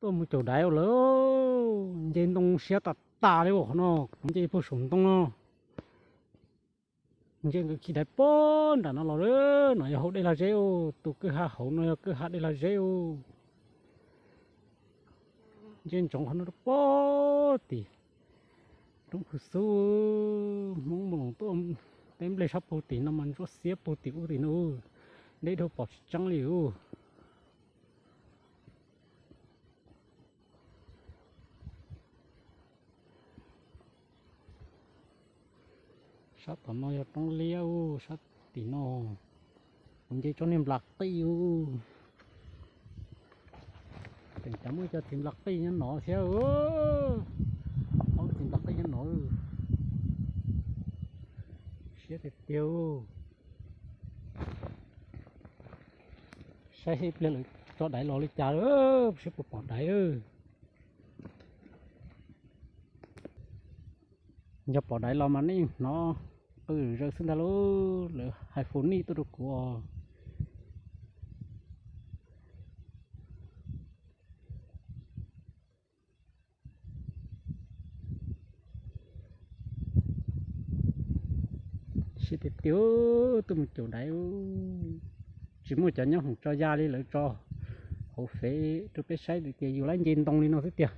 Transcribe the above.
Tuaj mus caum daiv ua lawm, nce ntoo siab tas tas li ua qhov no, kuv nce puag saum ntoo no. Nce nkawd khi daiv puag nram no los lawm, no yog hauv dej lag zeb ub, tus kwj ha hauv no yog kwj ha dej lag zeb ub. Nce ntsoov qhov no rau puag tim roob Phu Xub, Hmoob mus tuaj teb nplej sab puag tim no mas ntsuab xiab puag tim ub tim no, deb dhau pom tsis tseeb li ub. Sab tom no yog roob liab ub, sab tim no kuv nce tsob niag nplas qij ub. Tseem cov muaj cov txiv nplas qij nyob no thiab, ob txiv nplas qij nyob no, siab tiag tiag. Saib ib pliag lawv tso daiv los li cas, saib puas pom daiv. Yog pom daiv los mas nej hnov qw zawv xwb ntag lauj, lawv hais funny tuaj rau kuv os. Siab tiag tiag, tuaj mus caum daiv, tsis muaj cov nyob hoom tso ya li, lawv tso hauv fev rau peb saib tias yus lab nce ntoo li no xwb tiag.